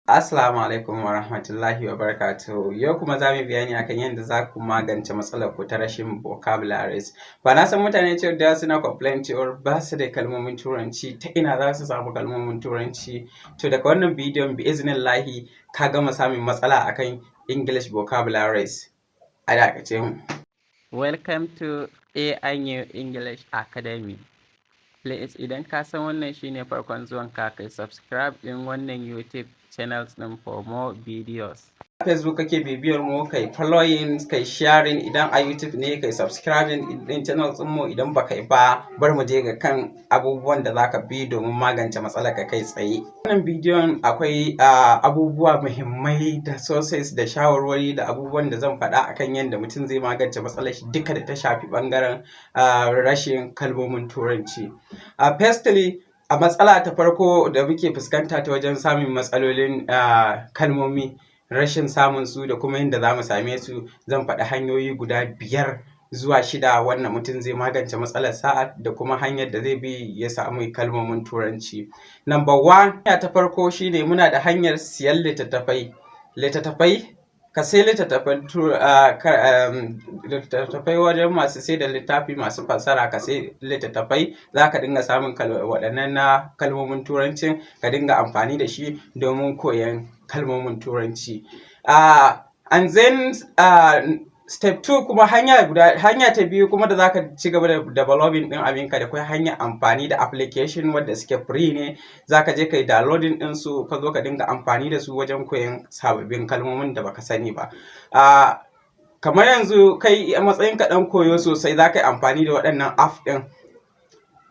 Assalamu alaikum wa rahmatullahi wa barakatuhu. Yau kuma za mu yi bayani akan yadda za ku magance matsalar ku ta rashin vocabularies. Ba na san mutane cewa da suna complain cewar ba su da kalmomin Turanci, ta ina za su samu kalmomin Turanci? To, daga wannan bidiyon, bi iznillahi, ka gama samun matsala akan English vocabularies. A dakace mu. Welcome to AIU English Academy. Please, idan ka san wannan shine farkon zuwan ka, kai subscribe ɗin wannan YouTube channels ɗin for more videos. Facebook kake bibiyar mu, kai following, kai sharing. Idan a YouTube ne, kai subscribing ɗin channel ɗin mu idan baka yi ba. Bar mu je ga kan abubuwan da zaka bi domin magance matsalar ka kai tsaye. Wannan bidiyon akwai abubuwa muhimmai da sources da shawarwari da abubuwan da zan faɗa akan yadda mutum zai magance matsalar shi duka da ta shafi ɓangaren rashin kalmomin Turanci. Firstly, a matsala ta farko da muke fuskanta ta wajen samun matsalolin kalmomi, rashin samun su da kuma yadda za mu same su, zan faɗi hanyoyi guda biyar zuwa shida wannan mutum zai magance matsalar sa da kuma hanyar da zai bi ya samu kalmomin Turanci. Number one, hanya ta farko shine muna da hanyar siyan littattafai. Littattafai, ka sai littattafai wajen masu sai da littafi masu fassara, ka sai littattafai, za ka dinga samun waɗannan na kalmomin Turancin, ka dinga amfani da shi domin koyon kalmomin Turanci. And then step two kuma, hanya guda, hanya ta biyu kuma da zaka ci gaba da developing ɗin abinka, da kwai hanyar amfani da application wadda suke free ne. Zaka je kai downloading ɗin su, ka zo ka dinga amfani da su wajen koyon sababbin kalmomin da baka sani ba. Kamar yanzu kai a matsayin ka ɗan koyo sosai, zaka yi amfani da waɗannan app ɗin.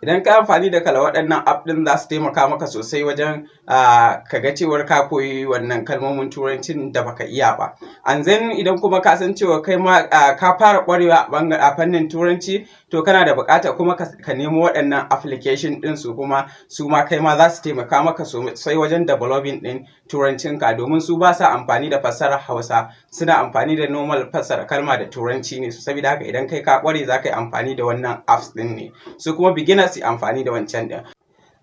Idan ka amfani da kala waɗannan app ɗin, za su taimaka maka sosai wajen ka ga cewar ka koyi wannan kalmomin Turancin da baka iya ba. And then idan kuma ka san cewa kai ma ka fara ƙwarewa a fannin Turanci, to kana da buƙatar kuma ka nemo waɗannan application ɗin, su kuma su ma kai ma za su taimaka maka sosai wajen developing ɗin Turancinka, domin su ba sa amfani da fassarar Hausa, suna amfani da normal fassara kalma da Turanci ne. Saboda haka, idan kai ka ƙware, za ka yi amfani da wannan apps ɗin ne, su kuma beginners su amfani da wancan ɗin.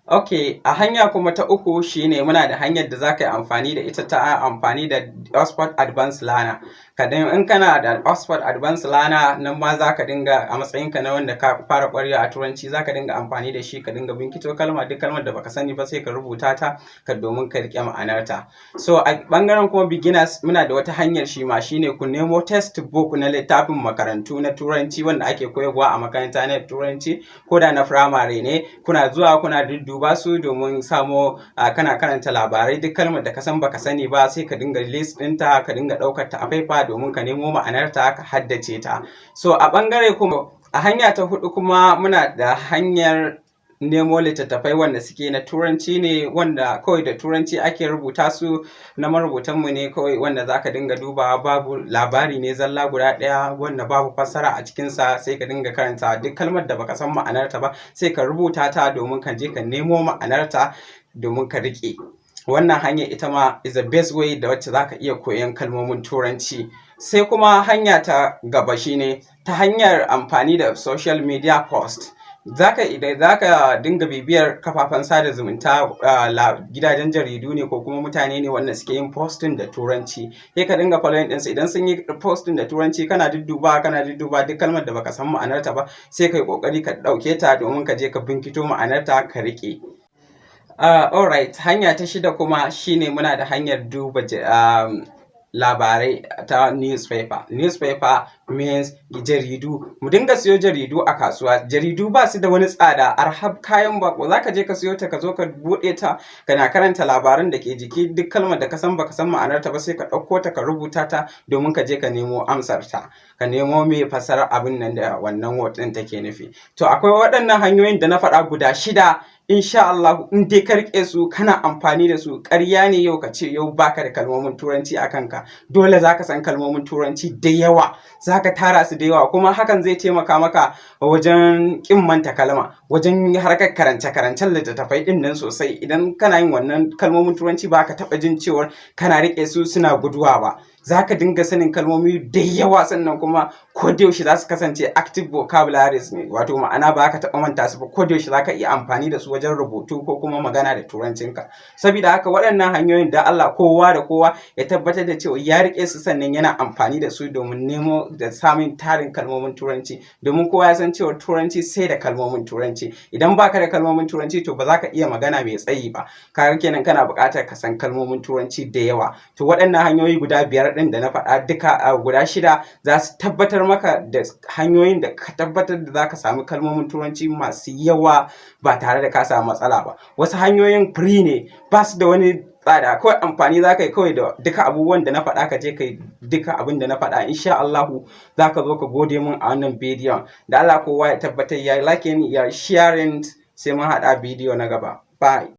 Ok, a hanya kuma ta uku shine muna da hanyar da za ka yi amfani da ita ta amfani da Oxford Advanced Learner. In kana da Oxford Advanced Learner, nan ma za ka dinga, a matsayinka na wanda ka fara ƙwarewa a Turanci, za ka dinga amfani da shi ka dinga binkito kalma. Duk kalmar da baka sani ba, sai ka rubuta ta ka domin ka riƙe ma'anarta. So a ɓangaren kuma beginners, muna da wata hanyar shi ma, shine ku nemo textbook na littafin makarantu na Turanci wanda ake koyarwa a makaranta na Turanci, ko da na firamare ne, kuna zuwa kuna dudduba su domin samo, kana karanta labarai. Duk kalmar da ka san baka sani ba, sai ka dinga list ɗinta, ka dinga ɗaukar ta a paper domin ka nemo ma'anarta ka haddace ta. So a ɓangare kuma, a hanya ta huɗu kuma, muna da hanyar nemo littattafai wanda suke na Turanci ne, wanda kawai da Turanci ake rubuta su, na marubutanmu ne kawai, wanda zaka dinga dubawa, babu labari ne zalla guda ɗaya wanda babu fassara a cikinsa. Sai ka dinga karanta, duk kalmar da baka san ma'anarta ba, sai ka rubuta ta domin ka je ka nemo ma'anarta domin ka riƙe. Wannan hanyar ita ma is the best way da wacce zaka iya koyon kalmomin Turanci. Sai kuma hanya ta gaba shine ta hanyar amfani da social media post. Zaka idan zaka dinga bibiyar kafafen sada zumunta, gidajen jaridu ne ko kuma mutane ne wanda suke yin posting da Turanci, sai ka dinga following ɗinsu. Idan sun yi posting da Turanci, kana dudduba, kana dudduba, duk kalmar da baka san ma'anarta ba, sai kai kokari ka ɗauke ta domin ka je ka binkito ma'anarta ka riƙe. Alright, hanya ta shida kuma shine muna da hanyar duba labarai ta newspaper. Newspaper means jaridu. Mu dinga siyo jaridu a kasuwa. Jaridu ba su da wani tsada, arhab kayan bako. Za ka je ka siyo ta, ka zo ka buɗe ta, kana karanta labaran da ke jiki. Duk kalmar da ka san baka san ma'anarta ba, sai ka ɗauko ta ka rubuta ta domin ka je ka nemo amsar ta. Ka nemo me fassarar abin nan da wannan word ɗin take nufi. To, akwai waɗannan hanyoyin da na faɗa guda shida. Insha Allah, in dai ka riƙe su kana amfani da su, ƙarya ne yau ka ce yau baka da kalmomin Turanci a kanka. Dole za ka san kalmomin Turanci da yawa, za ka tara su da yawa, kuma hakan zai taimaka maka wajen ƙin manta kalma. Wajen harkar karance-karancen littattafai ɗin nan sosai, idan kana yin wannan kalmomin Turanci, ba ka taɓa jin cewar kana riƙe su suna guduwa ba. Za ka dinga sanin kalmomi da yawa, sannan kuma ko da yaushe za su kasance active vocabularies ne, wato ma'ana ba ka taɓa manta su ba. Ko da yaushe za ka iya amfani da su wajen rubutu ko kuma magana da Turancinka. Saboda haka waɗannan hanyoyin, da Allah kowa da kowa ya tabbatar da cewa ya riƙe su, sannan yana amfani da su domin nemo da samun tarin kalmomin Turanci, domin kowa ya san cewa Turanci sai da kalmomin Turanci. Idan baka da kalmomin Turanci, to ba za ka iya magana mai tsayi ba. Kaga kenan kana buƙatar ka san kalmomin Turanci da yawa. To, waɗannan hanyoyi guda biyar ɗin da na faɗa duka, guda shida, za su tabbatar maka da hanyoyin da ka tabbatar da za ka samu kalmomin Turanci masu yawa ba tare da ka samu matsala ba. Wasu hanyoyin free ne, ba su da wani tsada. Kawai amfani za ka yi kawai da duka abubuwan da na faɗa, ka je ka yi duka abin da na faɗa. Insha Allahu za ka zo ka gode mun a wannan bidiyon. Da Allah kowa ya tabbatar ya yi liking, ya sharing. Sai mun haɗa bidiyo na gaba. Bye.